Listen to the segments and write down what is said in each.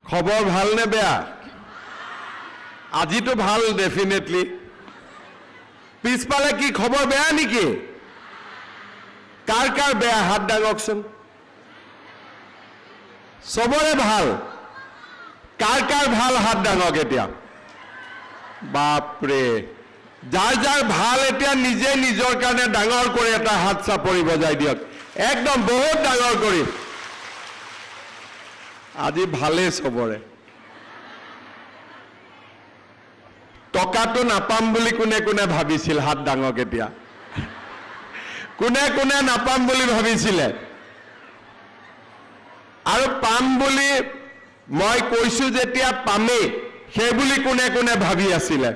খবৰ ভাল নে বেয়া? আজিতো ভাল ডেফিনেটলি। পিছফালে কি খবৰ বেয়া নেকি? কাৰ কাৰ বেয়া হাত দাঙকচোন। চবৰে ভাল। কাৰ কাৰ ভাল হাত দাঙক এতিয়া। বাপৰে, যাৰ যাৰ ভাল এতিয়া নিজে নিজৰ কাৰণে ডাঙৰ কৰি এটা হাত চাপৰি বজাই দিয়ক, একদম বহুত ডাঙৰ কৰি। আজি ভালেই চবৰে। টকাটো নাপাম বুলি কোনে কোনে ভাবিছিল হাত ডাঙক এতিয়া? কোনে কোনে নাপাম বুলি ভাবিছিলে? আৰু পাম বুলি মই কৈছো যেতিয়া পামেই, সেই বুলি কোনে কোনে ভাবি আছিলে?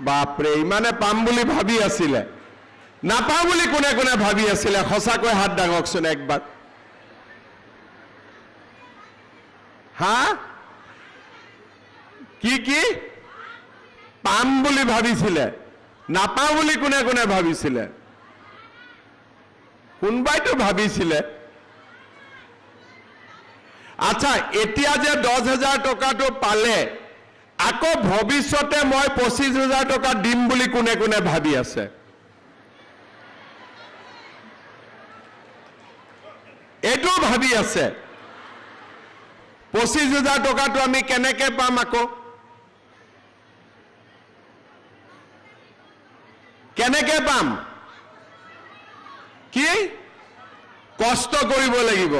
বাপৰে, ইমানে পাম বুলি ভাবি আছিলে। নাপাওঁ বুলি কোনে কোনে ভাবি আছিলে? সঁচাকৈ হাত ডাঙকচোন একবাৰ। হা, কি কি পাম বুলি ভাবিছিলে? নাপাওঁ বুলি কোনে কোনে ভাবিছিলে? কোনোবাইতো ভাবিছিলে। আচ্ছা, এতিয়া যে 10,000 টকাটো পালে, আকৌ ভৱিষ্যতে মই 25,000 টকা দিম বুলি কোনে কোনে ভাবি আছে? এইটোও ভাবি আছে। 25,000 টকাটো আমি কেনেকে পাম আকৌ? কেনেকে পাম? কি কষ্ট কৰিব লাগিব।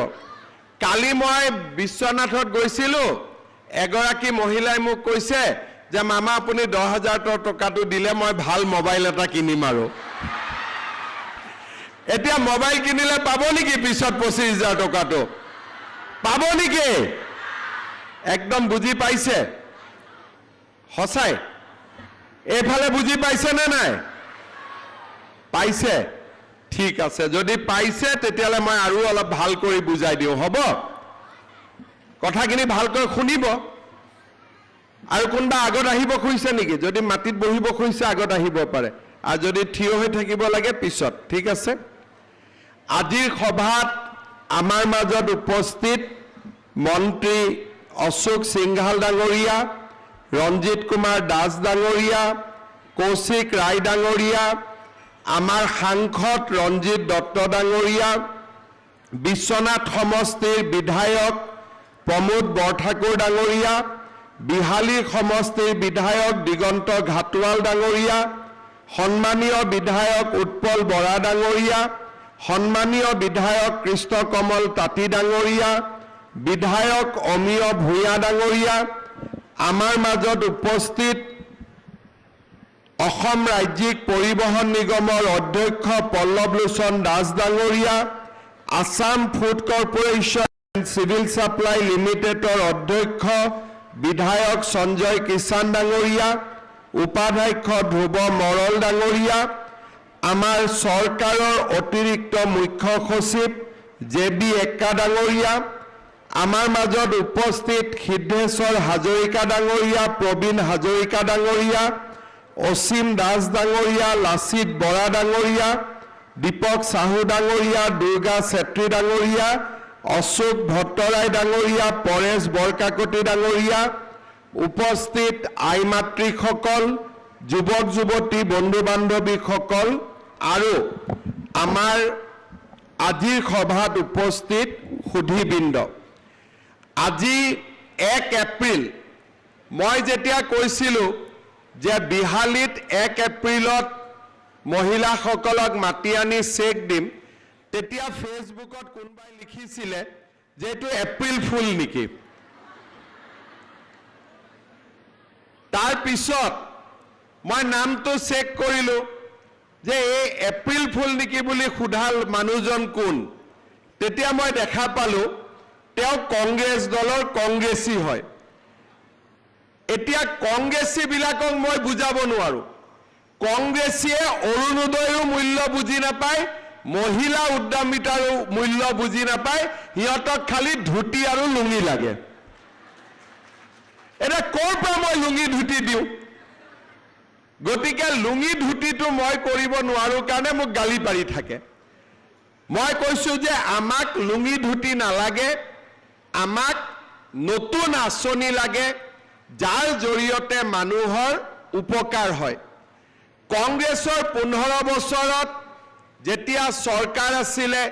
কালি মই বিশ্বনাথত গৈছিলো, এগৰাকী মহিলাই মোক কৈছে যে মামা আপুনি 10,000 টকাটো দিলে মই ভাল মোবাইল এটা কিনিম। আৰু এতিয়া মোবাইল কিনিলে পাব নেকি পিছত 25,000 টকাটো? পাব নেকি? একদম বুজি পাইছে? সঁচাই এইফালে বুজি পাইছে নে নাই? পাইছে? ঠিক আছে, যদি পাইছে তেতিয়াহ'লে মই আৰু অলপ ভাল কৰি বুজাই দিওঁ, হ'ব? কথাখিনি ভালকৈ শুনিব। আৰু কোনোবা আগত আহিব খুজিছে নেকি? যদি মাটিত বহিব খুজিছে আগত আহিব পাৰে, আৰু যদি থিয় হৈ থাকিব লাগে পিছত। ঠিক আছে। আজিৰ সভাত আমাৰ মাজত উপস্থিত মন্ত্ৰী অশোক সিংঘাল ডাঙৰীয়া, ৰঞ্জিত কুমাৰ দাস ডাঙৰীয়া, কৌশিক ৰায় ডাঙৰীয়া, আমাৰ সাংসদ ৰঞ্জিত দত্ত ডাঙৰীয়া, বিশ্বনাথ সমষ্টিৰ বিধায়ক প্ৰমোদ বৰঠাকুৰ ডাঙৰীয়া, বিহালী সমষ্টিৰ বিধায়ক দিগন্ত ঘাটোৱাল ডাঙৰীয়া, সন্মানীয় বিধায়ক উৎপল বৰা ডাঙৰীয়া, সন্মানীয় বিধায়ক কৃষ্ণকমল তাঁতী ডাঙৰীয়া, বিধায়ক অমিয় ভূঞা ডাঙৰীয়া, আমাৰ মাজত উপস্থিত অসম ৰাজ্যিক পৰিবহণ নিগমৰ অধ্যক্ষ পল্লৱ লোচন দাস ডাঙৰীয়া, Assam food corporation and civil supply লিমিটেডৰ অধ্যক্ষ বিধায়ক সঞ্জয় কিষাণ ডাঙৰীয়া, উপাধ্যক্ষ ধ্ৰুৱ মৰল ডাঙৰীয়া, আমাৰ চৰকাৰৰ অতিৰিক্ত মুখ্য সচিব জে বি এক্কা ডাঙৰীয়া, আমাৰ মাজত উপস্থিত সিদ্ধেশ্বৰ হাজৰিকা ডাঙৰীয়া, প্ৰবীণ হাজৰিকা ডাঙৰীয়া, অসীম দাস ডাঙৰীয়া, লাচিত বৰা ডাঙৰীয়া, দীপক চাহু ডাঙৰীয়া, দুৰ্গা চেত্ৰী ডাঙৰীয়া, অশোক ভট্টৰায় ডাঙৰীয়া, পৰেশ বৰকাকতি ডাঙৰীয়া, উপস্থিত আই মাতৃসকল, যুৱক যুৱতী, বন্ধু বান্ধৱীসকল আৰু আমাৰ আজিৰ সভাত উপস্থিত সুধীবৃন্দ। আজি 1 এপ্ৰিল, মই যেতিয়া কৈছিলোঁ যে বিহালীত 1 এপ্ৰিলত মহিলাসকলক মাতি আনি চেক দিম, তেতিয়া ফেচবুকত কোনোবাই লিখিছিলে যে এইটো এপ্ৰিল ফুল নেকি। তাৰপিছত মই নামটো চেক কৰিলোঁ যে এই এপ্ৰিল ফুল নেকি বুলি সোধা মানুহজন কোন। তেতিয়া মই দেখা পালোঁ তেওঁ কংগ্ৰেছ দলৰ কংগ্ৰেছী হয়। এতিয়া কংগ্ৰেছীবিলাকক মই বুজাব নোৱাৰোঁ। কংগ্ৰেছীয়ে অৰুণোদয়ো মূল্য বুজি নাপায়, মহিলা উদ্যমিতাৰো মূল্য বুজি নাপায়, সিহঁতক খালি ধুতি আৰু লুঙি লাগে। এতিয়া ক'ৰ পৰা মই লুঙি ধুতি দিওঁ? গতিকে লুঙি ধুতিটো মই কৰিব নোৱাৰোঁ কাৰণে মোক গালি পাৰি থাকে। মই কৈছোঁ যে আমাক লুঙি ধুতি নালাগে, আমাক নতুন আঁচনি লাগে যাৰ জৰিয়তে মানুহৰ উপকাৰ হয়। কংগ্ৰেছৰ 15 বছৰত যেতিয়া চৰকাৰ আছিলে,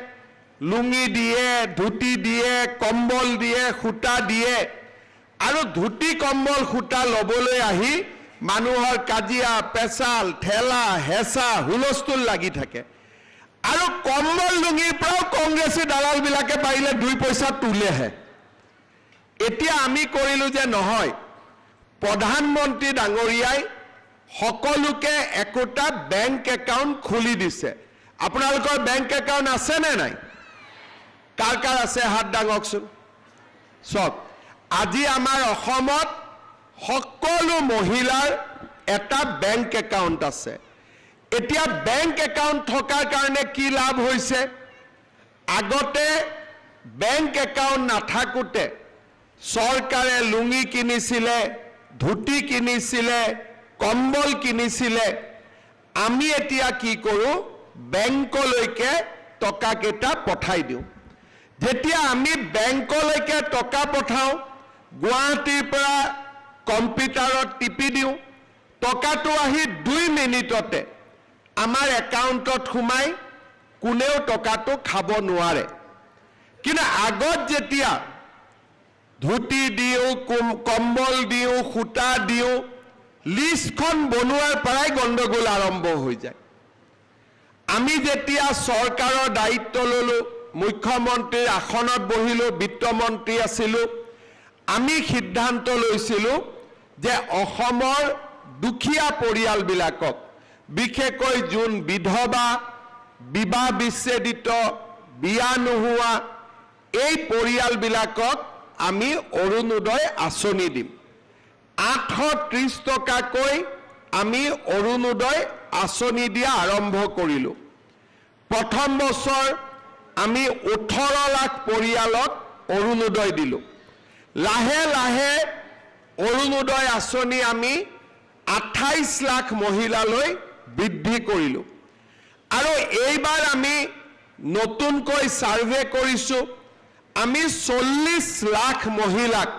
লুঙি দিয়ে, ধুতি দিয়ে, কম্বল দিয়ে, সূতা দিয়ে, আৰু ধুতি, কম্বল, সূতা ল'বলৈ আহি মানুহৰ কাজিয়া পেচাল, ঠেলা হেঁচা, হুলস্থুল লাগি থাকে। আৰু কম্বল লুঙিৰ পৰাও কংগ্ৰেছী দালালবিলাকে পাৰিলে 2 পইচা তোলেহে। এতিয়া আমি কৰিলোঁ যে নহয়, প্ৰধানমন্ত্ৰী ডাঙৰীয়াই সকলোকে একোটা বেংক একাউণ্ট খুলি দিছে। আপোনালোকৰ বেংক একাউণ্ট আছেনে নাই? কাৰ কাৰ আছে হাত দাঙকচোন। চাওক, আজি আমাৰ অসমত সকলো মহিলাৰ এটা বেংক একাউণ্ট আছে। এতিয়া বেংক একাউণ্ট থকাৰ কাৰণে কি লাভ হৈছে? আগতে বেংক একাউণ্ট নাথাকোঁতে চৰকাৰে লুঙি কিনিছিলে, ধুতি কিনিছিলে, কম্বল কিনিছিলে। আমি এতিয়া কি কৰোঁ? বেংকলৈকে টকাকেইটা পঠাই দিওঁ। যেতিয়া আমি বেংকলৈকে টকা পঠাওঁ, গুৱাহাটীৰ পৰা কম্পিউটাৰত টিপি দিওঁ, টকাটো আহি 2 মিনিটতে আমাৰ একাউণ্টত সোমাই, কোনেও টকাটো খাব নোৱাৰে। কিন্তু আগত যেতিয়া ধুতি দিওঁ, কম্বল দিওঁ, সূতা দিওঁ, লিষ্টখন বনোৱাৰ পৰাই গণ্ডগোল আৰম্ভ হৈ যায়। আমি যেতিয়া চৰকাৰৰ দায়িত্ব ল'লোঁ, মুখ্যমন্ত্ৰীৰ আসনত বহিলোঁ, বিত্তমন্ত্ৰী আছিলোঁ, আমি সিদ্ধান্ত লৈছিলোঁ যে অসমৰ দুখীয়া পৰিয়ালবিলাকক, বিশেষকৈ যোন বিধৱা, বিবাহ বিচ্ছেদিত, বিয়া নোহোৱা, এই পৰিয়ালবিলাকক আমি অৰুণোদয় আঁচনি দিম। 830 টকাকৈ আমি অৰুণোদয় আঁচনি দিয়া আৰম্ভ কৰিলোঁ। প্ৰথম বছৰ আমি 18 লাখ পৰিয়ালক অৰুণোদয় দিলোঁ। লাহে লাহে অৰুণোদয় আঁচনি আমি 28 লাখ মহিলালৈ বৃদ্ধি কৰিলোঁ। আৰু এইবাৰ আমি নতুনকৈ ছাৰ্ভে কৰিছোঁ, আমি 40 লাখ মহিলাক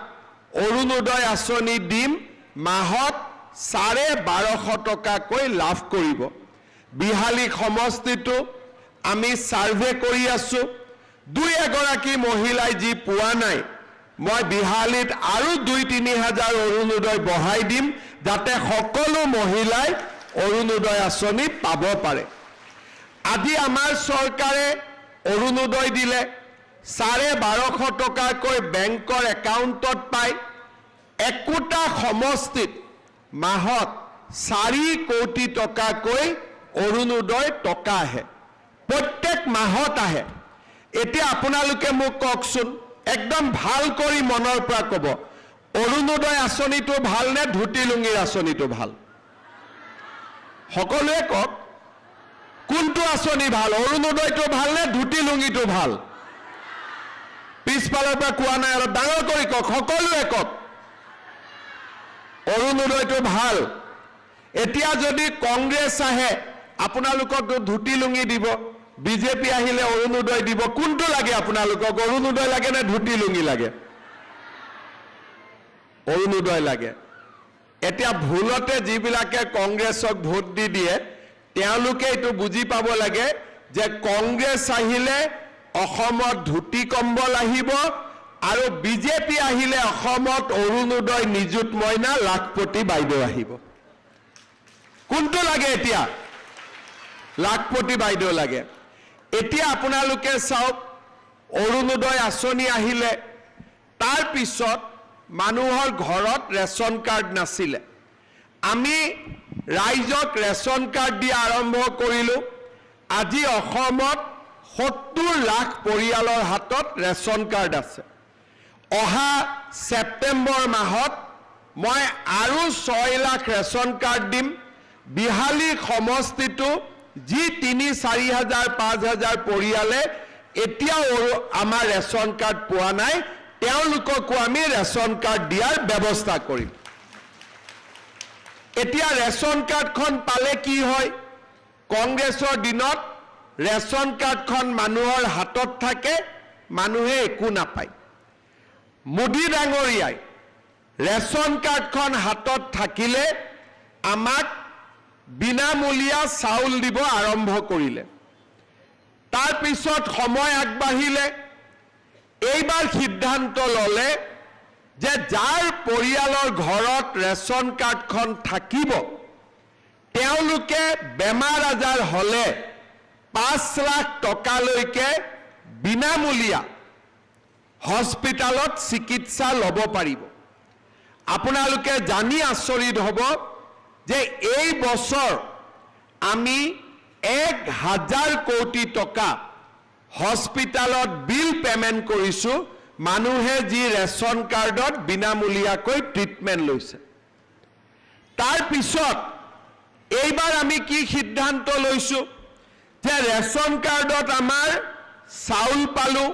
অৰুণোদয় আঁচনি দিম, মাহত 1250 টকাকৈ লাভ কৰিব। বিহালী সমষ্টিটো আমি ছাৰ্ভে কৰি আছোঁ। দুই এগৰাকী মহিলাই যি পোৱা নাই, মই বিহালীত আৰু 2-3 হাজাৰ অৰুণোদয় বঢ়াই দিম, যাতে সকলো মহিলাই অৰুণোদয় আঁচনি পাব পাৰে। আজি আমাৰ চৰকাৰে অৰুণোদয় দিলে, 1250 টকাকৈ বেংকৰ একাউণ্টত পায়। একোটা সমষ্টিত মাহত 4 কোটি টকাকৈ অৰুণোদয় টকা আহে, প্ৰত্যেক মাহত আহে। এতিয়া আপোনালোকে মোক কওকচোন, একদম ভাল কৰি মনৰ পৰা ক'ব, অৰুণোদয় আঁচনিটো ভাল নে ধুতি লুঙিৰ আঁচনিটো ভাল? সকলোৱে কওক, কোনটো আঁচনি ভাল? অৰুণোদয়টো ভাল নে ধুতি লুঙিটো ভাল? পিছফালৰ পৰা কোৱা নাই, অলপ ডাঙৰ কৰি কওক, সকলোৱে কওক, অৰুণোদয়টো ভাল। এতিয়া যদি কংগ্ৰেছ আহে, আপোনালোকক ধুতি লুঙি দিব, বিজেপি আহিলে অৰুণোদয় দিব। কোনটো লাগে আপোনালোকক? অৰুণোদয় লাগে নে ধুতি লুঙি লাগে? অৰুণোদয় লাগে। এতিয়া ভুলতে যিবিলাকে কংগ্ৰেছক ভোট দি দিয়ে, তেওঁলোকে এইটো বুজি পাব লাগে যে কংগ্ৰেছ আহিলে অসমত ধুতি কম্বল আহিব আৰু বিজেপি আহিলে অসমত অৰুণোদয়, নিযুত মইনা, লাখপতি বাইদেউ আহিব। কোনটো লাগে এতিয়া? লাখপতি বাইদেউ লাগে। এতিয়া আপোনালোকে চাওক, অৰুণোদয় আঁচনি আহিলে, তাৰ পিছত মানুহৰ ঘৰত ৰেচন কাৰ্ড নাছিলে। আমি ৰাইজক ৰেচন কাৰ্ড দিয়া আৰম্ভ কৰিলোঁ। আজি অসমত 70 লাখ পৰিয়ালৰ হাতত ৰেচন কাৰ্ড আছে। অহা ছেপ্টেম্বৰ মাহত মই আৰু 6 লাখ ৰেচন কাৰ্ড দিম। বিহালী সমষ্টিটো যি 3-4 হাজাৰ, 5 হাজাৰ পৰিয়ালে এতিয়াও আমাৰ ৰেচন কাৰ্ড পোৱা নাই, তেওঁলোককো আমি ৰেচন কাৰ্ড দিয়াৰ ব্যৱস্থা কৰিম। এতিয়া ৰেচন কাৰ্ডখন পালে কি হয়? কংগ্ৰেছৰ দিনত ৰেচন কাৰ্ডখন মানুহৰ হাতত থাকে, মানুহে একো নাপায়। মোদী ডাঙৰীয়াই ৰেচন কাৰ্ডখন হাতত থাকিলে আমাক বিনামূলীয়া চাউল দিব আৰম্ভ কৰিলে। তাৰপিছত সময় আগবাঢ়িলে, এইবাৰ সিদ্ধান্ত ল'লে যে যাৰ পৰিয়ালৰ ঘৰত ৰেচন কাৰ্ডখন থাকিব, তেওঁলোকে বেমাৰ আজাৰ হ'লে 5 লাখ টকালৈকে বিনামূলীয়া হস্পিটেলত চিকিৎসা ল'ব পাৰিব। আপোনালোকে জানি আচৰিত হ'ব যে এই বছৰ আমি 1 হাজাৰ কোটি টকা হস্পিটেলত বিল পে'মেণ্ট কৰিছোঁ, মানুহে যি ৰেচন কাৰ্ডত বিনামূলীয়াকৈ ট্ৰিটমেণ্ট লৈছে। তাৰপিছত এইবাৰ আমি কি সিদ্ধান্ত লৈছোঁ যে ৰেচন কাৰ্ডত আমাৰ চাউল পালোঁ,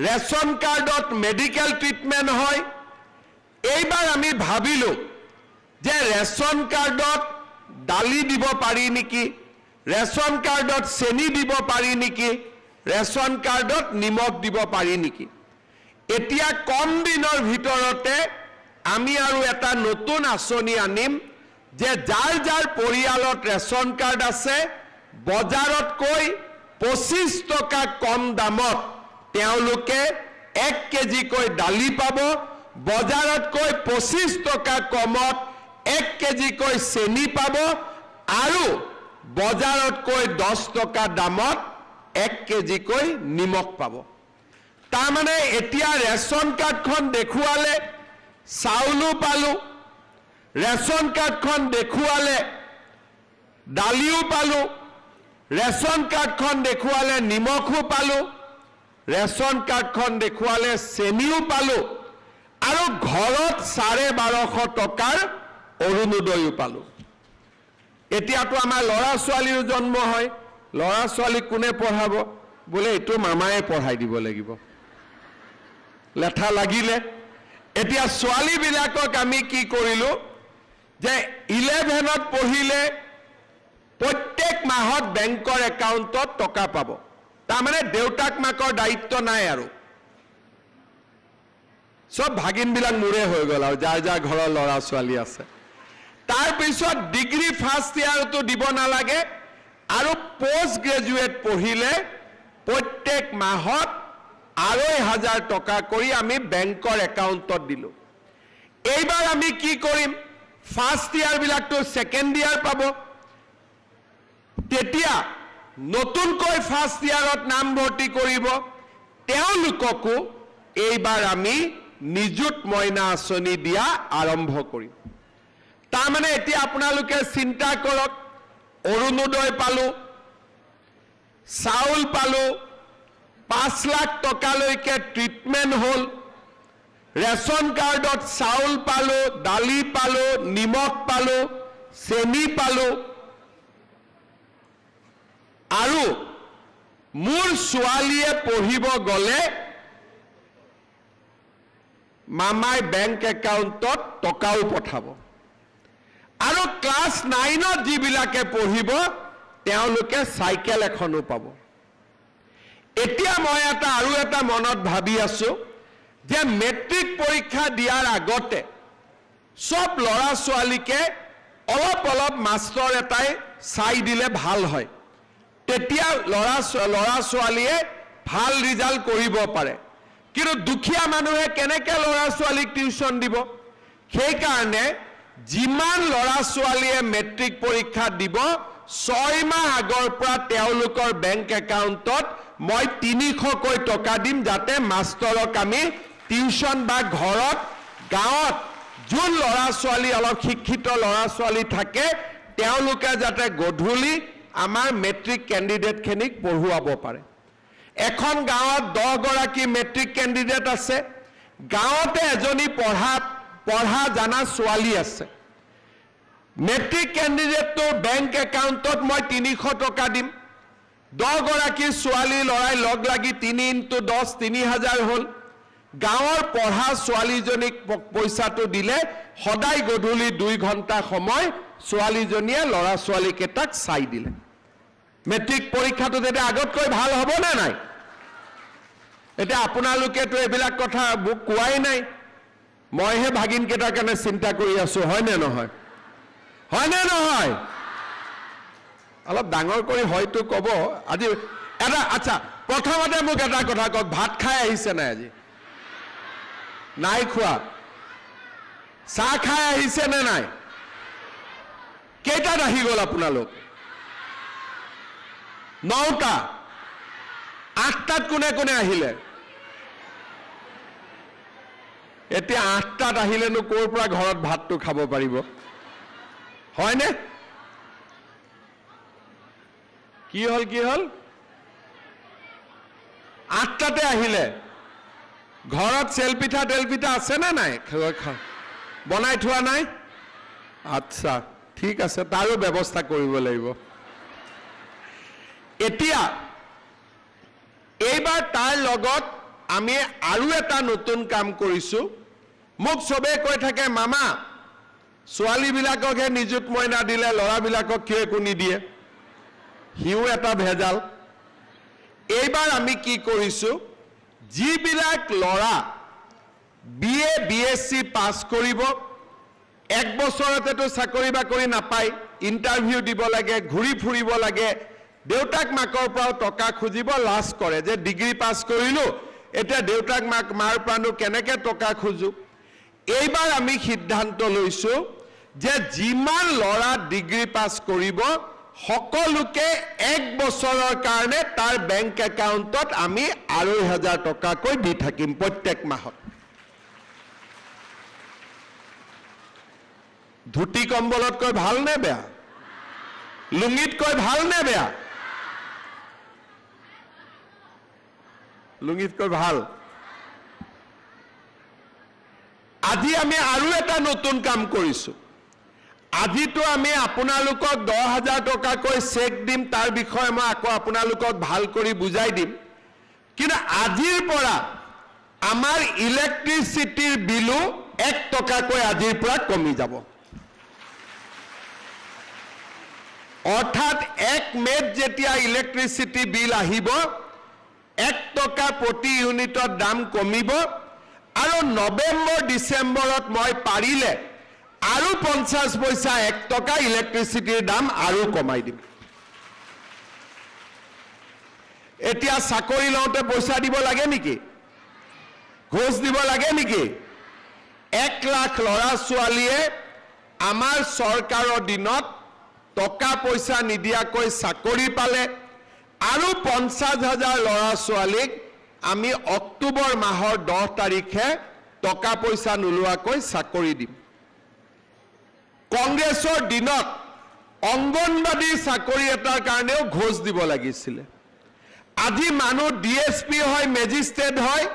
ৰেচন কাৰ্ডত মেডিকেল ট্ৰিটমেণ্ট হয়, এইবাৰ আমি ভাবিলোঁ যে ৰেচন কাৰ্ডত দালি দিব পাৰি নেকি, ৰেচন কাৰ্ডত চেনি দিব পাৰি নেকি, ৰেচন কাৰ্ডত নিমখ দিব পাৰি নেকি। এতিয়া কম দিনৰ ভিতৰতে আমি আৰু এটা নতুন আঁচনি আনিম যে যাৰ যাৰ পৰিয়ালত ৰেচন কাৰ্ড আছে, বজাৰতকৈ 25 টকা কম দামত তেওঁলোকে 1 কেজিকৈ দালি পাব, বজাৰতকৈ 25 টকা কমত 1 কেজিকৈ চেনি পাব আৰু বজাৰতকৈ 10 টকা দামত 1 কেজিকৈ নিমখ পাব। তাৰমানে এতিয়া ৰেচন কাৰ্ডখন দেখুৱালে চাউলো পালোঁ, ৰেচন কাৰ্ডখন দেখুৱালে দালিও পালোঁ, ৰেচন কাৰ্ডখন দেখুৱালে নিমখো পালোঁ, ৰেচন কাৰ্ডখন দেখুৱালে চেনিও পালোঁ আৰু ঘৰত 1250 টকাৰ অৰুণোদয়ো পালোঁ। এতিয়াতো আমাৰ ল'ৰা ছোৱালীৰো জন্ম হয়। ল'ৰা ছোৱালীক কোনে পঢ়াব? বোলে এইটো মামায়ে পঢ়াই দিব লাগিব। লেঠা লাগিলে। এতিয়া ছোৱালীবিলাকক আমি কি কৰিলোঁ যে 11ত পঢ়িলে প্ৰত্যেক মাহত বেংকৰ একাউণ্টত টকা পাব। তাৰমানে দেউতাক মাকৰ দায়িত্ব নাই আৰু চব ভাগিনবিলাক মোৰে হৈ গ'ল আৰু যাৰ যাৰ ঘৰৰ ল'ৰা ছোৱালী আছে। তাৰপিছত ডিগ্ৰী ফাৰ্ষ্ট ইয়াৰতো দিব নালাগে আৰু পষ্ট গ্ৰেজুৱেট পঢ়িলে প্ৰত্যেক মাহত 2500 টকা কৰি আমি বেংকৰ একাউণ্টত দিলোঁ। এইবাৰ আমি কি কৰিম? ফাৰ্ষ্ট ইয়াৰবিলাকতো ছেকেণ্ড ইয়াৰ পাব। তেতিয়া নতুনকৈ ফাৰ্ষ্ট ইয়াৰত নামভৰ্তি কৰিব, তেওঁলোককো এইবাৰ আমি নিযুত মইনা আঁচনি দিয়া আৰম্ভ কৰিম। তাৰমানে এতিয়া আপোনালোকে চিন্তা কৰক, অৰুণোদয় পালোঁ, চাউল পালোঁ, 5 লাখ টকালৈকে ট্ৰিটমেণ্ট হ'ল, ৰেচন কাৰ্ডত চাউল পালোঁ, দালি পালোঁ, নিমখ পালোঁ, চেনি পালোঁ আৰু মোৰ ছোৱালীয়ে পঢ়িব গ'লে মামাই বেংক একাউণ্টত টকাও পঠাব আৰু ক্লাছ 9ত যিবিলাকে পঢ়িব, তেওঁলোকে চাইকেল এখনো পাব। এতিয়া মই এটা আৰু এটা মনত ভাবি আছো যে মেট্ৰিক পৰীক্ষা দিয়াৰ আগতে চব ল'ৰা ছোৱালীকে অলপ অলপ মাষ্টৰ এটাই চাই দিলে ভাল হয়। তেতিয়া ল'ৰা ছোৱালীয়ে ভাল ৰিজাল্ট কৰিব পাৰে। কিন্তু দুখীয়া মানুহে কেনেকে ল'ৰা ছোৱালীক টিউশ্যন দিব? সেইকাৰণে যিমান ল'ৰা ছোৱালীয়ে মেট্ৰিক পৰীক্ষা দিব, 6 মাহ আগৰ পৰা তেওঁলোকৰ বেংক একাউণ্টত মই 300কৈ টকা দিম, যাতে মাষ্টৰক আমি টিউশ্যন বা ঘৰত গাঁৱত যোন ল'ৰা ছোৱালী অলপ শিক্ষিত ল'ৰা ছোৱালী থাকে, তেওঁলোকে যাতে গধূলি আমাৰ মেট্ৰিক কেণ্ডিডেটখিনিক পঢ়ুৱাব পাৰে। এখন গাঁৱত 10গৰাকী মেট্ৰিক কেণ্ডিডেট আছে, গাঁৱতে এজনী পঢ়া পঢ়া জানা ছোৱালী আছে। মেট্ৰিক কেণ্ডিডেটটোৰ বেংক একাউণ্টত মই 300 টকা দিম। 10গৰাকী ছোৱালী ল'ৰাই লগ লাগি 3 ইনটু 10, 3000 হ'ল। গাঁৱৰ পঢ়া ছোৱালীজনীক পইচাটো দিলে সদায় গধূলি 2 ঘণ্টা সময় ছোৱালীজনীয়ে ল'ৰা ছোৱালীকেইটাক চাই দিলে, মেট্ৰিক পৰীক্ষাটো তেতিয়া আগতকৈ ভাল হ'বনে নাই? এতিয়া আপোনালোকেতো এইবিলাক কথা মোক কোৱাই নাই, মইহে ভাগিনকেইটাৰ কাৰণে চিন্তা কৰি আছো, হয়নে নহয়? হয়নে নহয়? অলপ ডাঙৰ কৰি হয়তো ক'ব। আজি এটা, আচ্ছা, প্ৰথমতে মোক এটা কথা কওক, ভাত খাই আহিছে নাই আজি? নাই খোৱা। চাহ খাই আহিছে নে নাই? কেইটাত আহি গ'ল আপোনালোক? 9টা। 8টাত কোনে কোনে আহিলে? এতিয়া 8টাত আহিলেনো ক'ৰ পৰা ঘৰত ভাতটো খাব পাৰিব, হয়নে? কি হ'ল, কি হ'ল? 8টাতে আহিলে, ঘৰত চেল পিঠা তেল পিঠা আছে নে নাই? বনাই থোৱা নাই? আচ্ছা, ঠিক আছে, তাৰো ব্যৱস্থা কৰিব লাগিব। এতিয়া এইবাৰ তাৰ লগত আমি আৰু এটা নতুন কাম কৰিছো। মোক চবে কৈ থাকে, মামা ছোৱালীবিলাককহে নিযুত মইনা দিলে, ল'ৰাবিলাকক কিয় একো নিদিয়ে? সিও এটা ভেজাল। এইবাৰ আমি কি কৰিছো, যিবিলাক ল'ৰা B A B S C pass কৰিব, এক বছৰতেতো চাকৰি বাকৰি নাপায়, ইণ্টাৰভিউ দিব লাগে, ঘূৰি ফুৰিব লাগে, দেউতাক মাকৰ পৰাও টকা খুজিব লাজ কৰে যে ডিগ্ৰী পাছ কৰিলো, এতিয়া দেউতাক মাক মাৰ পৰানো কেনেকে টকা খোজো। এইবাৰ আমি সিদ্ধান্ত লৈছো যে যিমান ল'ৰা ডিগ্ৰী পাছ কৰিব সকলোকে এক বছৰৰ কাৰণে তাৰ বেংক একাউণ্টত আমি 2500 টকাকৈ দি থাকিম প্ৰত্যেক মাহত। ধুতি কম্বলতকৈ ভাল নে বেয়া? লুঙিতকৈ ভাল নে বেয়া? লুঙিতকৈ ভাল। আজি আমি আৰু এটা নতুন কাম কৰিছো। আজিতো আমি আপোনালোকক 10,000 টকাকৈ চেক দিম, তাৰ বিষয়ে মই আকৌ আপোনালোকক ভাল কৰি বুজাই দিম। কিন্তু আজিৰ পৰা আমাৰ ইলেক্ট্ৰিচিটিৰ বিলো 1 টকাকৈ আজিৰ পৰা কমি যাব। অৰ্থাৎ 1 মে'ত যেতিয়া ইলেক্ট্ৰিচিটি বিল আহিব, 1 টকা প্ৰতি ইউনিটত দাম কমিব। আৰু নৱেম্বৰ ডিচেম্বৰত মই পাৰিলে আৰু 50 পইচা 1 টকা ইলেক্ট্ৰিচিটিৰ দাম আৰু কমাই দিম। এতিয়া চাকৰি লওঁতে পইচা দিব লাগে নেকি? ঘোচ দিব লাগে নেকি? 1 লাখ ল'ৰা ছোৱালীয়ে আমাৰ চৰকাৰৰ দিনত টকা পইচা নিদিয়াকৈ চাকৰি পালে। আৰু 50,000 ল'ৰা ছোৱালীক আমি অক্টোবৰ মাহৰ 10 তাৰিখে টকা পইচা নোলোৱাকৈ চাকৰি দিম। কংগ্ৰেছৰ দিনত অংগনবাদী চাকৰি এটাৰ কাৰণেও ঘোচ দিব লাগিছিলে। আজি মানুহ ডি এছ পি হয়, মেজিষ্ট্ৰেট হয়,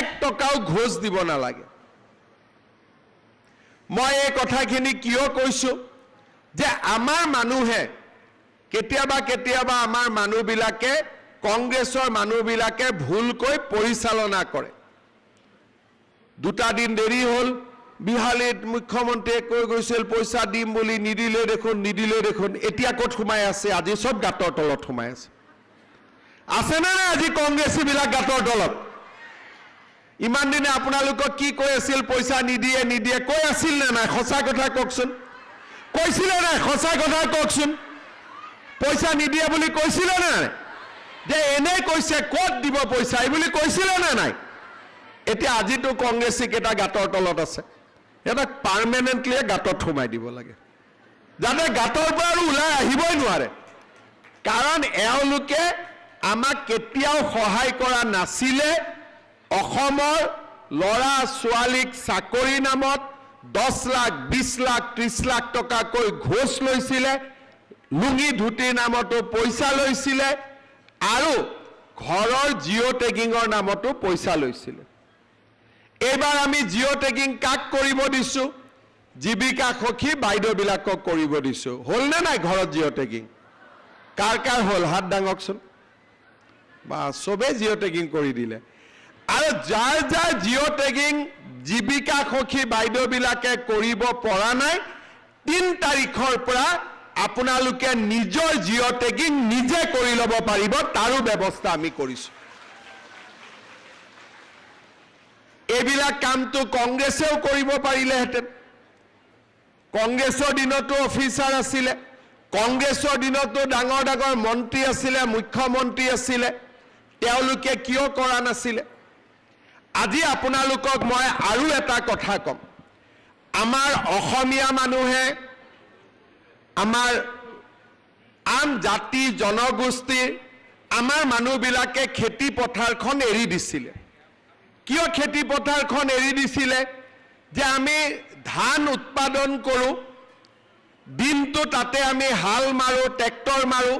1 টকাও ঘোচ দিব নালাগে। মই এই কথাখিনি কিয় কৈছো যে আমাৰ মানুহে কেতিয়াবা কেতিয়াবা আমাৰ মানুহবিলাকে, কংগ্ৰেছৰ মানুহবিলাকে ভুলকৈ পৰিচালনা কৰে। 2টা দিন দেৰি হ'ল, বিহালীত মুখ্যমন্ত্ৰীয়ে কৈ গৈছিল পইচা দিম বুলি, নিদিলে দেখোন, নিদিলে দেখোন। এতিয়া ক'ত সোমাই আছে? আজি চব গাঁতৰ তলত সোমাই আছে। আছেনে নাই আজি কংগ্ৰেছীবিলাক গাঁতৰ তলত? ইমান দিনে আপোনালোকক কি কৈ আছিল? পইচা নিদিয়ে নিদিয়ে কৈ আছিল নে নাই? সঁচা কথা কওকচোন, কৈছিলে নাই? সঁচা কথা কওকচোন, পইচা নিদিয়ে বুলি কৈছিলে নে নাই? যে এনেই কৈছে ক'ত দিব পইচা এই বুলি কৈছিলে নে নাই? এতিয়া আজিতো কংগ্ৰেছী কেইটা গাঁতৰ তলত আছে, সিহঁতক পাৰ্মানেণ্টলি গাঁতত সোমাই দিব লাগে, যাতে গাঁতৰ পৰা আৰু ওলাই আহিবই নোৱাৰে। কাৰণ এওঁলোকে আমাক কেতিয়াও সহায় কৰা নাছিলে। অসমৰ ল'ৰা ছোৱালীক চাকৰি নামত 10 লাখ, 20 লাখ, 30 লাখ টকাকৈ ঘোচ লৈছিলে, লুঙি ধুতিৰ নামতো পইচা লৈছিলে আৰু ঘৰৰ জিঅ' টেগিঙৰ নামতো পইচা লৈছিলে। এইবাৰ আমি জিঅ' টেগিং কাক কৰিব দিছো? জীৱিকা সখী বাইদেউবিলাকক কৰিব দিছো। হ'ল নে নাই ঘৰত জিঅ' টেগিং? কাৰ কাৰ হ'ল হাত দাঙকচোন। বা চবেই জিঅ' টেগিং কৰি দিলে। আৰু যাৰ যাৰ জিঅ' টেগিং জীৱিকা সখী বাইদেউবিলাকে কৰিব পৰা নাই, 3 তাৰিখৰ পৰা আপোনালোকে নিজৰ জিঅ' টেগিং নিজে কৰি ল'ব পাৰিব, তাৰো ব্যৱস্থা আমি কৰিছো। এইবিলাক কামটো কংগ্ৰেছেও কৰিব পাৰিলেহেঁতেন। কংগ্ৰেছৰ দিনতো অফিচাৰ আছিলে, কংগ্ৰেছৰ দিনতো ডাঙৰ ডাঙৰ মন্ত্ৰী আছিলে, মুখ্যমন্ত্ৰী আছিলে, তেওঁলোকে কিয় কৰা নাছিলে? আজি আপোনালোকক মই আৰু এটা কথা ক'ম। আমাৰ অসমীয়া মানুহে, আমাৰ আন জাতি জনগোষ্ঠীৰ আমাৰ মানুহবিলাকে খেতি পথাৰখন এৰি দিছিলে। কিয় খেতি পথাৰখন এৰি দিছিলে? যে আমি ধান উৎপাদন কৰোঁ, দিনটো তাতে আমি হাল মাৰোঁ, ট্ৰেক্টৰ মাৰোঁ,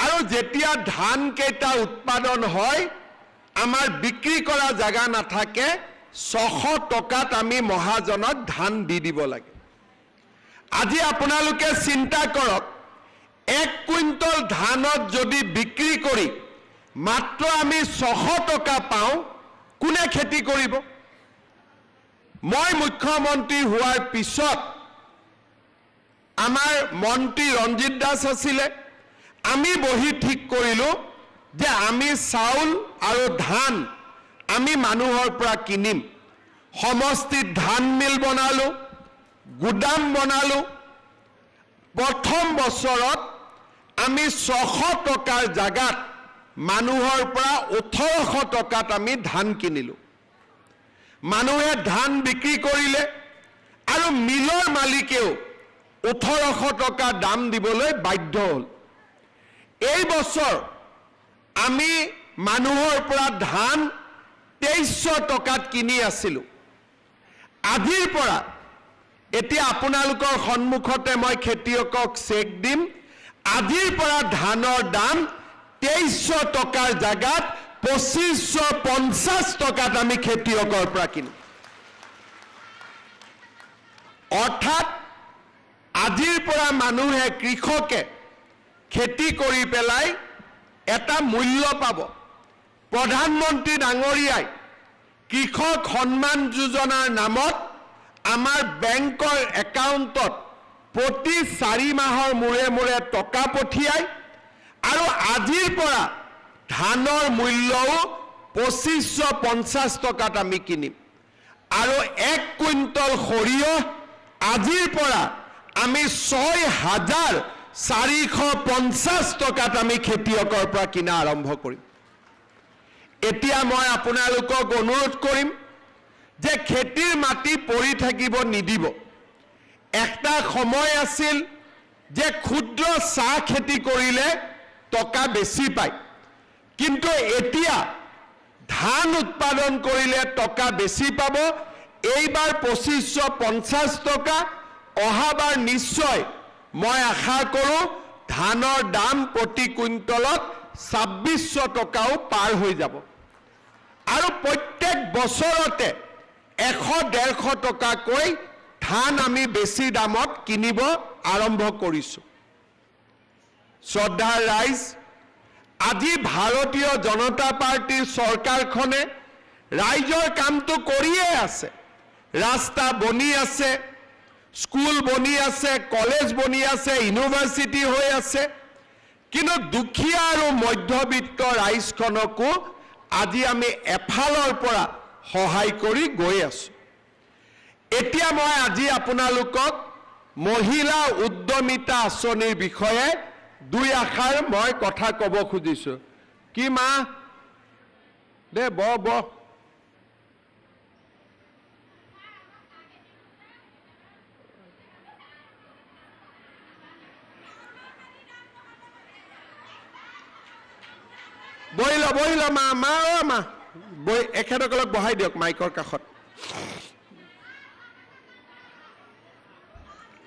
আৰু যেতিয়া ধানকেইটা উৎপাদন হয় আমাৰ বিক্ৰী কৰা জেগা নাথাকে, 600 টকাত আমি মহাজনক ধান দি দিব লাগে। আজি আপোনালোকে চিন্তা কৰক, 1 কুইণ্টল ধানত যদি বিক্ৰী কৰি মাত্ৰ আমি 600 টকা পাওঁ, কোনে খেতি কৰিব? মই মুখ্যমন্ত্ৰী হোৱাৰ পিছত আমাৰ মন্ত্ৰী ৰঞ্জিত দাস আছিলে, আমি বহি ঠিক কৰিলোঁ যে আমি চাউল আৰু ধান আমি মানুহৰ পৰা কিনিম। সমষ্টিত ধান মিল বনালোঁ, গুদাম বনালোঁ। প্ৰথম বছৰত আমি 600 টকাৰ জাগাত মানুহৰ পৰা 1800 টকাত আমি ধান কিনিলোঁ। মানুহে ধান বিক্ৰী কৰিলে আৰু মিলৰ মালিকেও 1800 টকা দাম দিবলৈ বাধ্য হ'ল। এই বছৰ আমি মানুহৰ পৰা ধান 2300 টকাত কিনি আছিলোঁ। আজিৰ পৰা এতিয়া আপোনালোকৰ সন্মুখতে মই খেতিয়কক চেক দিম, আজিৰ পৰা ধানৰ দাম 2300 টকাৰ জাগাত 2550 টকাত আমি খেতিয়কৰ পৰা কিনিম। অৰ্থাৎ আজিৰ পৰা মানুহে, কৃষকে খেতি কৰি পেলাই এটা মূল্য পাব। প্ৰধানমন্ত্ৰী ডাঙৰীয়াই কৃষক সন্মান যোজনাৰ নামত আমাৰ বেংকৰ একাউণ্টত প্ৰতি 4 মাহৰ মূৰে মূৰে টকা পঠিয়ায় আৰু আজিৰ পৰা ধানৰ মূল্যও 2550 টকাত আমি কিনিম। আৰু 1 কুইণ্টল সৰিয়হ আজিৰ পৰা আমি 6450 টকাত আমি খেতিয়কৰ পৰা কিনা আৰম্ভ কৰিম। এতিয়া মই আপোনালোকক অনুৰোধ কৰিম যে খেতিৰ মাটি পৰি থাকিব নিদিব। একটা সময় আছিল যে ক্ষুদ্ৰ চাহ খেতি কৰিলে টকা বেছি পায়, কিন্তু এতিয়া ধান উৎপাদন কৰিলে টকা বেছি পাব। এইবাৰ 2550 টকা, অহাবাৰ নিশ্চয় মই আশা কৰোঁ ধানৰ দাম প্ৰতি কুইণ্টলত 2600 টকাও পাৰ হৈ যাব। আৰু প্ৰত্যেক বছৰতে 100-150 টকাকৈ ধান আমি বেছি দামত কিনিব আৰম্ভ কৰিছোঁ। শ্ৰদ্ধাৰ ৰাইজ, আজি ভাৰতীয় জনতা পাৰ্টীৰ চৰকাৰখনে ৰাইজৰ কামটো কৰিয়ে আছে। ৰাস্তা বনি আছে, স্কুল বনি আছে, কলেজ বনি আছে, ইউনিভাৰ্চিটি হৈ আছে, কিন্তু দুখীয়া আৰু মধ্যবিত্ত ৰাইজখনকো আজি আমি এফালৰ পৰা সহায় কৰি গৈ আছোঁ। এতিয়া মই আজি আপোনালোকক মহিলা উদ্যমিতা আঁচনিৰ বিষয়ে দুই আষাৰ মই কথা ক'ব খুজিছোঁ। কি মা দে ব ব বহি ল, বহি ল মা, মা, অ মা, বহি এখেতসকলক বহাই দিয়ক মাইকৰ কাষত।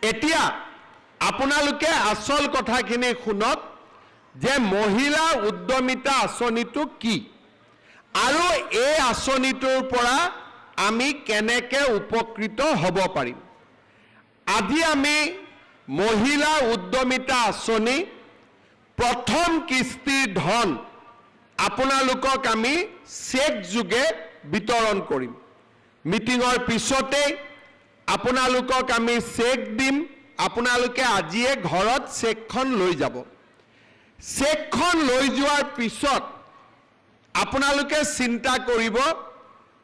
এতিয়া আপোনালোকে আচল কথাখিনি শুনক যে মহিলা উদ্যমিতা আঁচনিটো কি আৰু এই আঁচনিটোৰ পৰা আমি কেনেকে উপকৃত হ'ব পাৰিম। আজি আমি মহিলা উদ্যমিতা আঁচনি প্ৰথম কিস্তিৰ ধন আপোনালোকক আমি চেক যোগে বিতৰণ কৰিম। মিটিঙৰ পিছতেই আপোনালোকক আমি চেক দিম, আপোনালোকে আজিয়ে ঘৰত চেকখন লৈ যাব। চেকখন লৈ যোৱাৰ পিছত আপোনালোকে চিন্তা কৰিব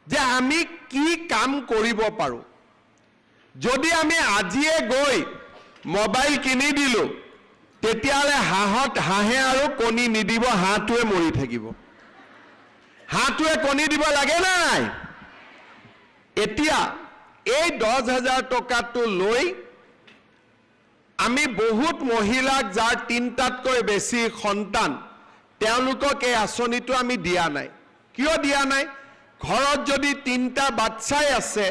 যে আমি কি কাম কৰিব পাৰোঁ। যদি আমি আজিয়ে গৈ মোবাইল কিনি দিলোঁ, তেতিয়াহ'লে হাঁহে আৰু কণী নিদিব, হাঁহটোৱে মৰি থাকিব। হাঁহটোৱে কণী দিব লাগে নে নাই? এতিয়া এই 10,000 টকাটো লৈ আমি বহুত মহিলাক, যাৰ তিনিটাতকৈ বেছি সন্তান, তেওঁলোকক এই আঁচনিটো আমি দিয়া নাই। কিয় দিয়া নাই? ঘৰত যদি তিনিটা বাচ্চাই আছে,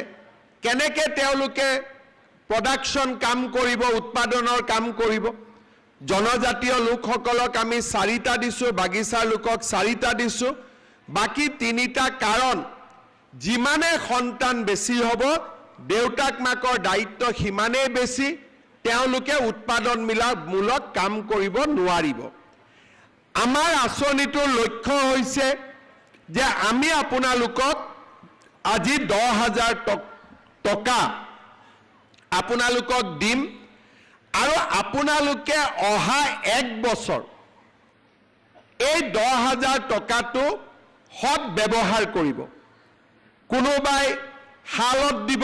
কেনেকে তেওঁলোকে প্ৰডাকশ্যন কাম কৰিব, উৎপাদনৰ কাম কৰিব? জনজাতীয় লোকসকলক আমি চাৰিটা দিছোঁ, বাগিচাৰ লোকক চাৰিটা দিছোঁ, বাকী তিনিটা। কাৰণ যিমানে সন্তান বেছি হ'ব, দেউতাক মাকৰ দায়িত্ব সিমানেই বেছি, তেওঁলোকে উৎপাদনমূলক কাম কৰিব নোৱাৰিব। আমাৰ আঁচনিটোৰ লক্ষ্য হৈছে যে আমি আপোনালোকক আজি 10,000 টকা আপোনালোকক দিম আৰু আপোনালোকে অহা এক বছৰ এই 10,000 টকাটো সৎ ব্যৱহাৰ কৰিব। কোনোবাই শালত দিব,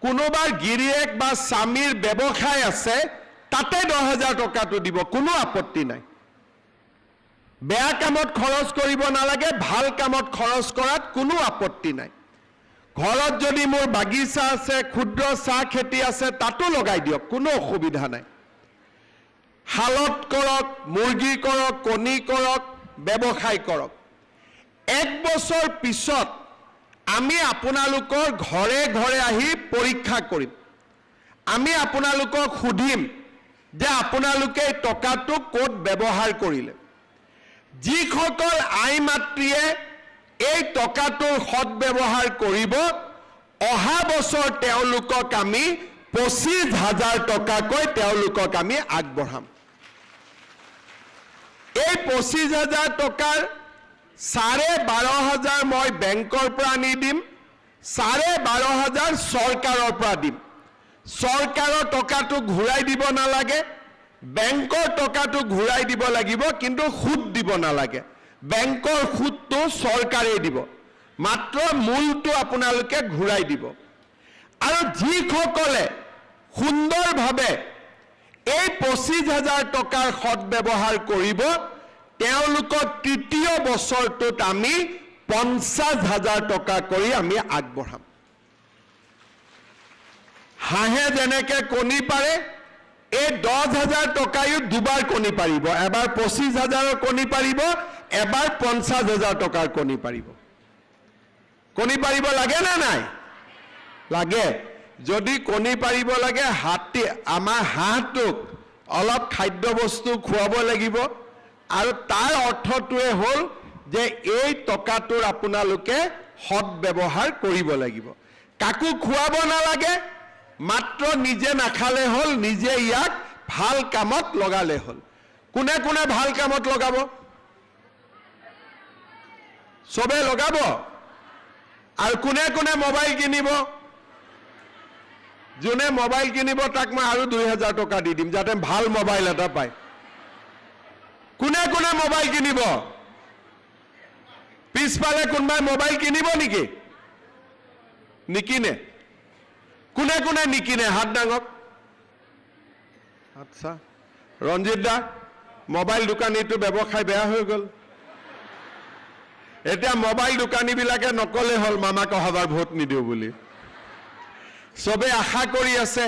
কোনোবাৰ গিৰিয়েক বা স্বামীৰ ব্যৱসায় আছে, তাতে 10,000 টকাটো দিব, কোনো আপত্তি নাই। বেয়া কামত খৰচ কৰিব নালাগে, ভাল কামত খৰচ কৰাত কোনো আপত্তি নাই। ঘৰত যদি মোৰ বাগিচা আছে, ক্ষুদ্ৰ চাহ খেতি আছে, তাতো লগাই দিয়ক, কোনো অসুবিধা নাই। শালত কৰক, মুৰ্গী কৰক, কণী কৰক, ব্যৱসায় কৰক। এক বছৰ পিছত আমি আপোনালোকৰ ঘৰে ঘৰে আহি পৰীক্ষা কৰিম। আমি আপোনালোকক সুধিম যে আপোনালোকে এই টকাটো ক'ত ব্যৱহাৰ কৰিলে। যিসকল আই মাতৃয়ে এই টকাটোৰ সদ্ব্যৱহাৰ কৰিব, অহা বছৰ তেওঁলোকক আমি 25,000 টকাকৈ তেওঁলোকক আমি আগবঢ়াম। এই 25,000 টকাৰ 12,500 মই বেংকৰ পৰা আনি দিম, 12,500 চৰকাৰৰ পৰা দিম। চৰকাৰৰ টকাটো ঘূৰাই দিব নালাগে, বেংকৰ টকাটো ঘূৰাই দিব লাগিব, কিন্তু সুদ দিব নালাগে। বেংকৰ সুদটো চৰকাৰে দিব, মাত্ৰ মূলটো আপোনালোকে ঘূৰাই দিব। আৰু যিসকলে সুন্দৰভাৱে এই 25,000 টকাৰ সদ্ব্যৱহাৰ কৰিব, তেওঁলোকক তৃতীয় বছৰটোত আমি 50,000 টকা কৰি আমি আগবঢ়াম। হাঁহে যেনেকে কণী পাৰে, এই 10,000 টকায়ো দুবাৰ কণী পাৰিব। এবাৰ 25,000ৰ কণী পাৰিব, এবাৰ 50,000 টকাৰ কণী পাৰিব। কণী পাৰিব লাগে নে নাই? লাগে। যদি কণী পাৰিব লাগে, হাতী আমাৰ হাঁহটোক অলপ খাদ্য বস্তু খুৱাব লাগিব। আৰু তাৰ অৰ্থটোৱে হ'ল যে এই টকাটোৰ আপোনালোকে সদ্ব্যৱহাৰ কৰিব লাগিব। কাকো খুৱাব নালাগে, মাত্ৰ নিজে নাখালে হ'ল, নিজে ইয়াক ভাল কামত লগালে হ'ল। কোনে কোনে ভাল কামত লগাব? চবে লগাব। আৰু কোনে কোনে মোবাইল কিনিব? যোনে মোবাইল কিনিব, তাক মই আৰু 2,000 টকা দি দিম, যাতে ভাল মোবাইল এটা পায়। কোনে কোনে মোবাইল কিনিব? পিছফালে কোনোবাই মোবাইল কিনিব নেকি? নিকিনে? কোনে কোনে নিকিনে, হাত দাঙক। আচ্ছা, ৰঞ্জিত দা, মোবাইল দোকানীটো ব্যৱসায় বেয়া হৈ গ'ল। এতিয়া মোবাইল দোকানীবিলাকে নকলে হ'ল মামাক অহাবাৰ ভোট নিদিওঁ বুলি। চবে আশা কৰি আছে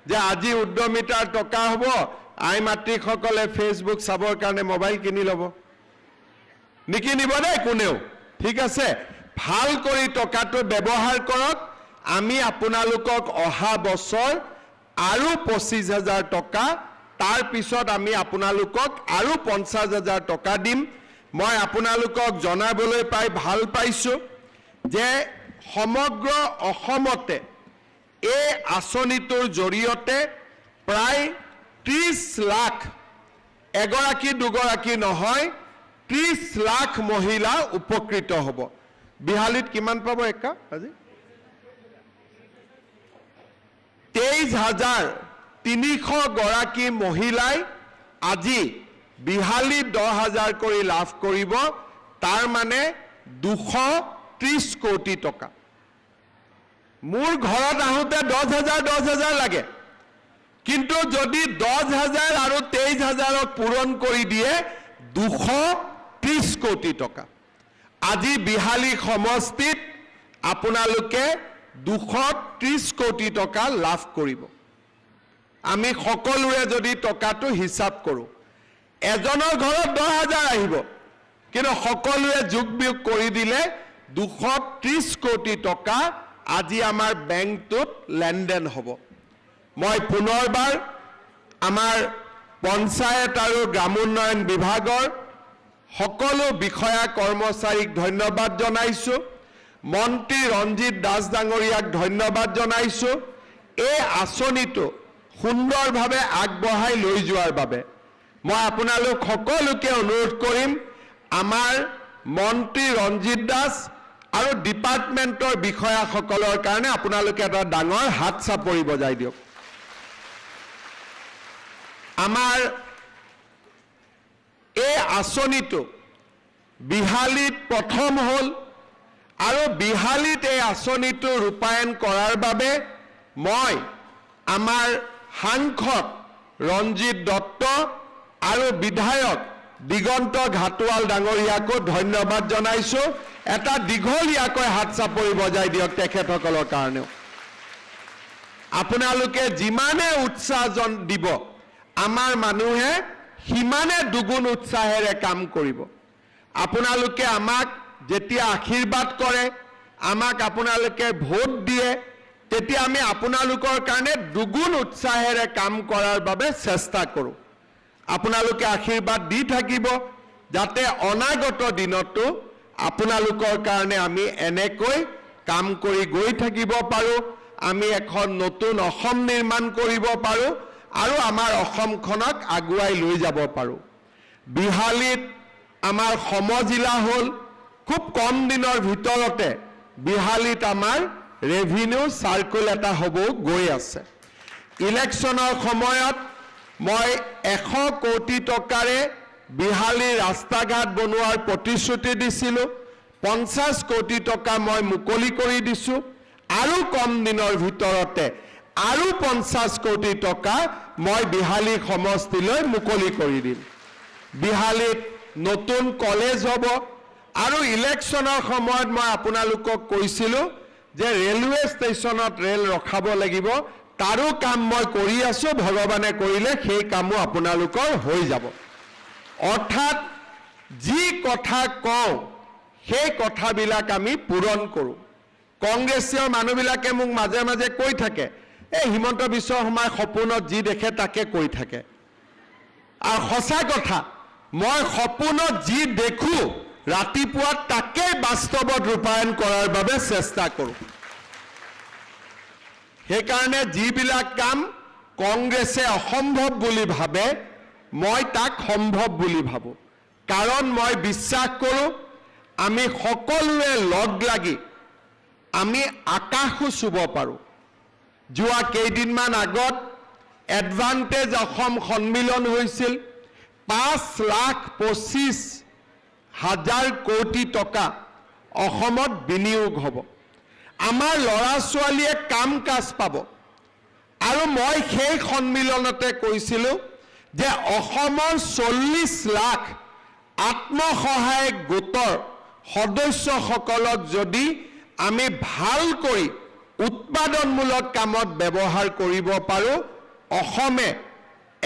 যে আজি উদ্যমিতাৰ টকা হ'ব, আই মাতৃসকলে ফেচবুক চাবৰ কাৰণে মোবাইল কিনি ল'ব। নিকিনিব দেই কোনেও, ঠিক আছে? ভাল কৰি টকাটো ব্যৱহাৰ কৰক। আমি আপোনালোকক অহা বছৰ আৰু 25,000 টকা, তাৰপিছত আমি আপোনালোকক আৰু 50,000 টকা দিম। মই আপোনালোকক জনাবলৈ পাই ভাল পাইছোঁ যে সমগ্ৰ অসমতে এই আঁচনিটোৰ জৰিয়তে প্ৰায় 30 লাখ, এগৰাকী দুগৰাকী নহয়, 30 লাখ মহিলা উপকৃত হ'ব। বিহালীত কিমান পাব একা আজি? 23,300 গৰাকী মহিলাই আজি বিহালীত 10,000 কৰি লাভ কৰিব। তাৰ মানে 200 230 কোটি টকা। মোৰ ঘৰত আহোঁতে 10,000 10,000 লাগে, কিন্তু যদি 10,000 আৰু 23 হাজাৰক পূৰণ কৰি দিয়ে, 230 কোটি টকা। আজি বিহালী সমষ্টিত আপোনালোকে 230 কোটি টকা লাভ কৰিব। আমি সকলোৰে যদি টকাটো হিচাপ কৰোঁ, এজনৰ ঘৰত 10,000 আহিব, কিন্তু সকলোৱে যোগ বিয়োগ কৰি দিলে 230 কোটি টকা আজি আমাৰ বেংকটোত লেনদেন হ'ব। মই পুনৰবাৰ আমাৰ পঞ্চায়ত আৰু গ্ৰামোন্নয়ন বিভাগৰ সকলো বিষয়া কৰ্মচাৰীক ধন্যবাদ জনাইছোঁ, মন্ত্ৰী ৰঞ্জিত দাস ডাঙৰীয়াক ধন্যবাদ জনাইছোঁ এই আঁচনিটো সুন্দৰভাৱে আগবঢ়াই লৈ যোৱাৰ বাবে। মই আপোনালোক সকলোকে অনুৰোধ কৰিম, আমাৰ মন্ত্ৰী ৰঞ্জিত দাস আৰু ডিপাৰ্টমেণ্টৰ বিষয়াসকলৰ কাৰণে আপোনালোকে এটা ডাঙৰ হাত চাপৰি বজাই দিয়ক। আমাৰ এই আঁচনিটো বিহালীত প্ৰথম হ'ল আৰু বিহালীত এই আঁচনিটো ৰূপায়ণ কৰাৰ বাবে মই আমাৰ সাংসদ ৰঞ্জিত দত্ত আৰু বিধায়ক দিগন্ত ঘাটোৱাল ডাঙৰীয়াকো ধন্যবাদ জনাইছোঁ। এটা দীঘলীয়াকৈ হাত চাপৰি বজাই দিয়ক তেখেতসকলৰ কাৰণেও। আপোনালোকে যিমানে উৎসাহ দিব, আমাৰ মানুহে সিমানে দুগুণ উৎসাহেৰে কাম কৰিব। আপোনালোকে আমাক যেতিয়া আশীৰ্বাদ কৰে, আমাক আপোনালোকে ভোট দিয়ে, তেতিয়া আমি আপোনালোকৰ কাৰণে দুগুণ উৎসাহেৰে কাম কৰাৰ বাবে চেষ্টা কৰোঁ। আপোনালোকে আশীৰ্বাদ দি থাকিব, যাতে অনাগত দিনতো আপোনালোকৰ কাৰণে আমি এনেকৈ কাম কৰি গৈ থাকিব পাৰোঁ, আমি এখন নতুন অসম নিৰ্মাণ কৰিব পাৰোঁ আৰু আমাৰ অসমখনক আগুৱাই লৈ যাব পাৰোঁ। বিহালীত আমাৰ সমজিলা হ'ল। খুব কম দিনৰ ভিতৰতে বিহালীত আমাৰ ৰেভিনিউ চাৰ্কুল এটা হ'ব গৈ আছে। ইলেকশ্যনৰ সময়ত মই 100 কোটি টকাৰে বিহালীৰ ৰাস্তা ঘাট বনোৱাৰ প্ৰতিশ্ৰুতি দিছিলোঁ। 50 কোটি টকা মই মুকলি কৰি দিছোঁ আৰু কম দিনৰ ভিতৰতে আৰু 50 কোটি টকা মই বিহালী সমষ্টিলৈ মুকলি কৰি দিম। বিহালীত নতুন কলেজ হ'ব আৰু ইলেকশ্যনৰ সময়ত মই আপোনালোকক কৈছিলোঁ যে ৰেলৱে ষ্টেচনত ৰেল ৰখাব লাগিব। তাৰো কাম মই কৰি আছোঁ। ভগৱানে কৰিলে সেই কামো আপোনালোকৰ হৈ যাব। অৰ্থাৎ যি কথা কওঁ, সেই কথাবিলাক আমি পূৰণ কৰোঁ। কংগ্ৰেছীয় মানুহবিলাকে মোক মাজে মাজে কৈ থাকে, এই হিমন্ত বিশ্ব শৰ্মাই সপোনত যি দেখে তাকে কৈ থাকে। আৰু সঁচা কথা, মই সপোনত যি দেখোঁ, ৰাতিপুৱা তাকেই বাস্তৱত ৰূপায়ণ কৰাৰ বাবে চেষ্টা কৰোঁ। সেইকাৰণে যিবিলাক কাম কংগ্ৰেছে অসম্ভৱ বুলি ভাবে, মই তাক সম্ভৱ বুলি ভাবোঁ। কাৰণ মই বিশ্বাস কৰোঁ, আমি সকলোৱে লগ লাগি আমি আকাশো চুব পাৰোঁ। যোৱা কেইদিনমান আগত এডভান্টেজ অসম সন্মিলন হৈছিল। 5,25,000 কোটি টকা অসমত বিনিয়োগ হ'ব, আমাৰ ল'ৰা ছোৱালীয়ে কাম কাজ পাব। আৰু মই সেই সন্মিলনতে কৈছিলোঁ যে অসমৰ 40 লাখ আত্মসহায়ক গোটৰ সদস্যসকলক যদি আমি ভাল কৰি উৎপাদনমূলক কামত ব্যৱহাৰ কৰিব পাৰোঁ, অসমে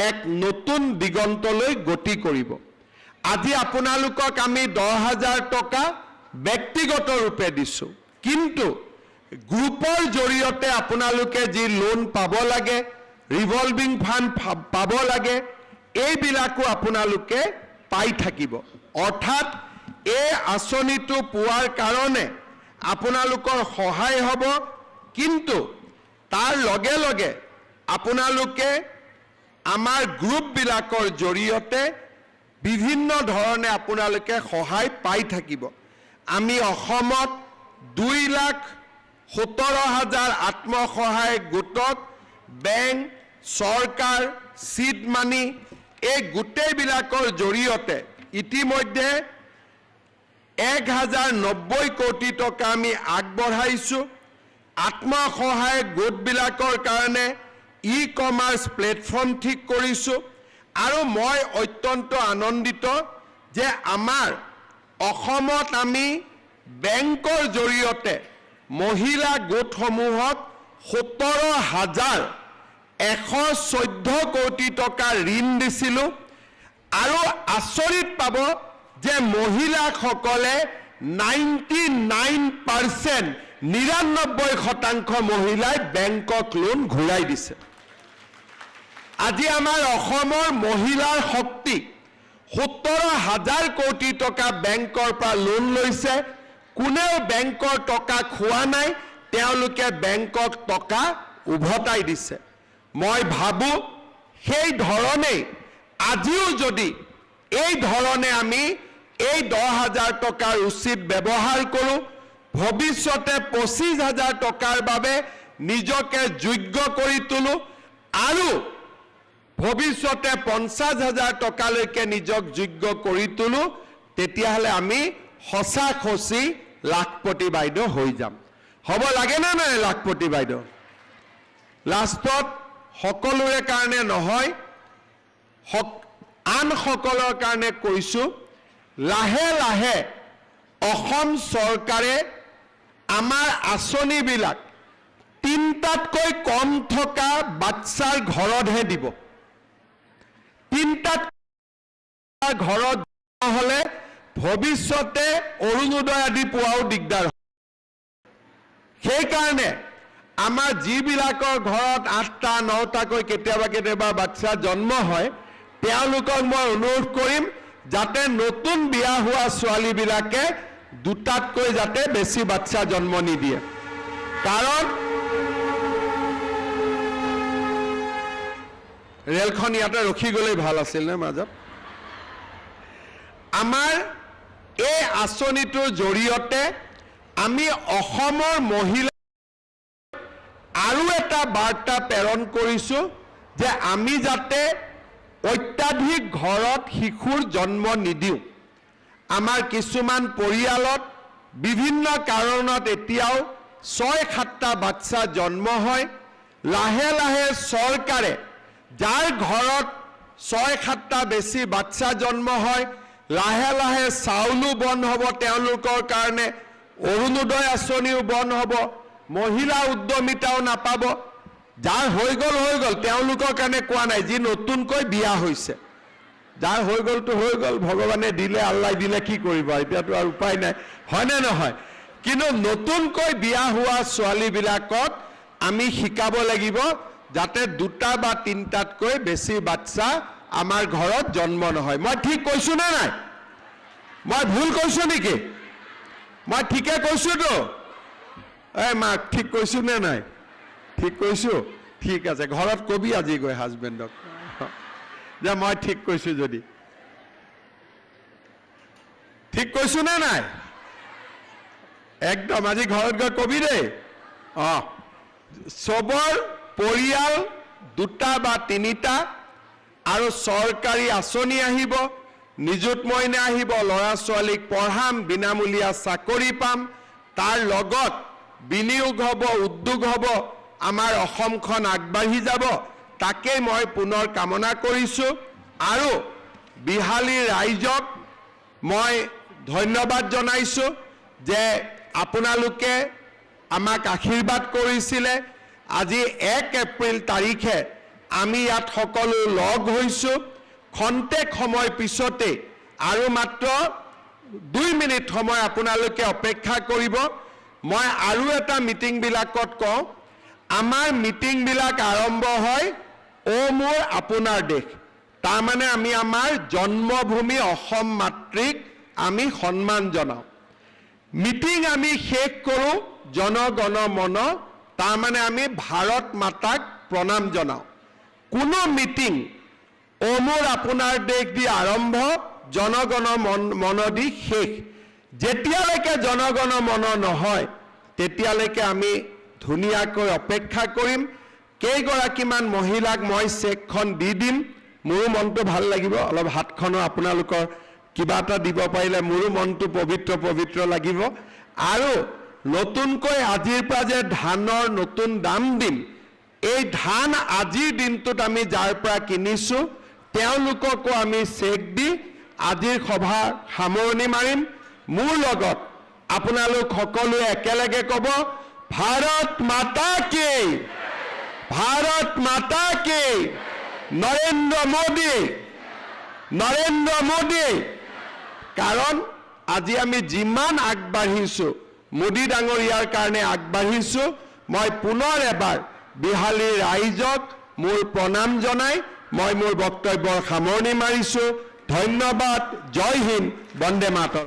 এক নতুন দিগন্তলৈ গতি কৰিব। আজি আপোনালোকক আমি 10,000 টকা ব্যক্তিগত ৰূপে দিছোঁ, কিন্তু গ্ৰুপৰ জৰিয়তে আপোনালোকে যি লোন পাব লাগে, ৰিভলভিং ফাণ্ড পাব লাগে, এইবিলাকো আপোনালোকে পাই থাকিব। অৰ্থাৎ এই আঁচনিটো পোৱাৰ কাৰণে আপোনালোকৰ সহায় হ'ব, কিন্তু তাৰ লগে লগে আপোনালোকে আমাৰ গ্ৰুপবিলাকৰ জৰিয়তে বিভিন্ন ধৰণে আপোনালোকে সহায় পাই থাকিব। আমি অসমত 2,17,000 আত্মসহায়ক গোটক বেংক, চৰকাৰ, চিড মানি, এই গোটেইবিলাকৰ জৰিয়তে ইতিমধ্যে 1090 কোটি টকা আমি আগবঢ়াইছোঁ। আত্মসহায়ক গোটবিলাকৰ কাৰণে ই কমাৰ্চ প্লেটফৰ্ম ঠিক কৰিছোঁ। আৰু মই অত্যন্ত আনন্দিত যে আমাৰ অসমত আমি বেংকৰ জৰিয়তে মহিলা গোটসমূহক 17,114 কোটি টকা ঋণ দিছিলোঁ। আৰু আচৰিত পাব যে মহিলাসকলে 99%, 99% মহিলাই বেংকক লোন ঘূৰাই দিছে। আজি আমাৰ অসমৰ মহিলাৰ শক্তি, 17,000 কোটি টকা বেংকৰ পৰা লোন লৈছে, কোনেও বেংকৰ টকা খোৱা নাই, তেওঁলোকে বেংকক টকা উভতাই দিছে। মই ভাবোঁ সেই ধৰণেই আজিও যদি এই ধৰণে আমি এই 10,000 টকাৰ উচিত ব্যৱহাৰ কৰোঁ, ভৱিষ্যতে 25,000 টকাৰ বাবে নিজকে যোগ্য কৰি তোলোঁ আৰু ভৱিষ্যতে 50,000 টকালৈকে নিজক যোগ্য কৰি তোলোঁ, তেতিয়াহ'লে আমি সঁচা সঁচি লাখপতি বাইদেউ হৈ যাম। হ'ব লাগেনে নাই লাখপতি বাইদেউ? লাষ্টত সকলোৰে কাৰণে নহয়, আনসকলৰ কাৰণে কৈছোঁ, লাহে লাহে অসম চৰকাৰে আমাৰ আঁচনিবিলাক তিনিটাতকৈ কম থকা বাচ্চাৰ ঘৰতহে দিব। তিনিটাত ঘৰত হ'লে ভৱিষ্যতে অৰুণোদয় আদি পোৱাও দিগদাৰ হয়। সেইকাৰণে আমাৰ যিবিলাকৰ ঘৰত 8টা 9টাকৈ কেতিয়াবা কেতিয়াবা বাচ্চা জন্ম হয়, তেওঁলোকক মই অনুৰোধ কৰিম যাতে নতুন বিয়া হোৱা ছোৱালীবিলাকে দুটাতকৈ যাতে বেছি বাচ্চা জন্ম নিদিয়ে। কাৰণ ৰেলখন ইয়াতে ৰখি গ'লেই ভাল আছিল নে মাজত। আমাৰ এই আঁচনিটোৰ জৰিয়তে আমি অসমৰ মহিলা আৰু এটা বাৰ্তা প্ৰেৰণ কৰিছোঁ যে আমি যাতে অত্যাধিক ঘৰত শিশুৰ জন্ম নিদিওঁ। আমাৰ কিছুমান পৰিয়ালত বিভিন্ন কাৰণত এতিয়াও 6-7টা বাচ্চা জন্ম হয়। লাহে লাহে চৰকাৰে যাৰ ঘৰত 6-7টা বেছি বাচ্চা জন্ম হয়, লাহে লাহে চাউলো বন্ধ হ'ব তেওঁলোকৰ কাৰণে, অৰুণোদয় আঁচনিও বন্ধ হ'ব, মহিলা উদ্যমিতাও নাপাব। যাৰ হৈ গ'ল হৈ গ'ল, তেওঁলোকৰ কাৰণে কোৱা নাই, যি নতুনকৈ বিয়া হৈছে, যাৰ হৈ গ'লতো হৈ গ'ল, ভগৱানে দিলে, আল্লাই দিলে, কি কৰিব, এতিয়াতো আৰু উপায় নাই, হয়নে নহয়? কিন্তু নতুনকৈ বিয়া হোৱা ছোৱালীবিলাকক আমি শিকাব লাগিব যাতে 2টা বা 3টাতকৈ বেছি বাচ্চা আমাৰ ঘৰত জন্ম নহয়। মই ঠিক কৈছো নে নাই? মই ভুল কৈছো নেকি? মই ঠিকে কৈছোতো? এই মাক ঠিক কৈছো নে নাই? ঠিক কৈছো? ঠিক আছে, ঘৰত কবি আজি গৈ হাজবেণ্ডক যে মই ঠিক কৈছো। যদি ঠিক কৈছো নে নাই একদম আজি ঘৰত গৈ কবি দেই। চবৰ পৰিয়াল 2টা বা 3টা আৰু চৰকাৰী আঁচনি আহিব, নিযুত মইনা আহিব, ল'ৰা ছোৱালীক পঢ়াম, বিনামূলীয়া চাকৰি পাম, তাৰ লগত বিনিয়োগ হ'ব, উদ্যোগ হ'ব, আমাৰ অসমখন আগবাঢ়ি যাব। তাকেই মই পুনৰ কামনা কৰিছোঁ। আৰু বিহালীৰ ৰাইজক মই ধন্যবাদ জনাইছোঁ যে আপোনালোকে আমাক আশীৰ্বাদ কৰিছিলে। আজি 1 এপ্ৰিল তাৰিখে আমি ইয়াত সকলো লগ হৈছোঁ। খন্তেক সময় পিছতে আৰু মাত্ৰ 2 মিনিট সময় আপোনালোকে অপেক্ষা কৰিব। মই আৰু এটা মিটিংবিলাকত কওঁ, আমাৰ মিটিংবিলাক আৰম্ভ হয় অ' মোৰ আপোনাৰ দেশ, তাৰমানে আমি আমাৰ জন্মভূমি অসম মাতৃক আমি সন্মান জনাওঁ। মিটিং আমি শেষ কৰোঁ জনগণ মন, তাৰমানে আমি ভাৰত মাতাক প্ৰণাম জনাওঁ। কোনো মিটিং অ' মোৰ আপোনাৰ দেশ দি আৰম্ভ, জনগণ মন দি শেষ। যেতিয়ালৈকে জনগণ মন নহয় তেতিয়ালৈকে আমি ধুনীয়াকৈ অপেক্ষা কৰিম। কেইগৰাকীমান মহিলাক মই চেকখন দি দিম, মোৰো মনটো ভাল লাগিব, অলপ হাতখনো আপোনালোকৰ কিবা এটা দিব পাৰিলে মোৰো মনটো পবিত্ৰ পবিত্ৰ লাগিব। আৰু নতুনকৈ আজিৰ পৰা যে ধানৰ নতুন দাম দিম, এই ধান আজিৰ দিনটোত আমি যাৰ পৰা কিনিছোঁ, তেওঁলোককো আমি চেক দি আজিৰ সভা সামৰণি মাৰিম। মোৰ লগত আপোনালোক সকলোৱে একেলগে ক'ব, ভাৰত মাতা কি, ভাৰত মাতা কি, নৰেন্দ্ৰ মোদী, নৰেন্দ্ৰ মোদী। কাৰণ আজি আমি যিমান আগবাঢ়িছোঁ, মোদী ডাঙৰীয়াৰ কাৰণে আগবাঢ়িছোঁ। মই পুনৰ এবাৰ বিহালীৰ ৰাইজক মোৰ প্ৰণাম জনাই মই মোৰ বক্তব্যৰ সামৰণি মাৰিছোঁ। ধন্যবাদ। জয় হিন্দ, বন্দে মাতৰম।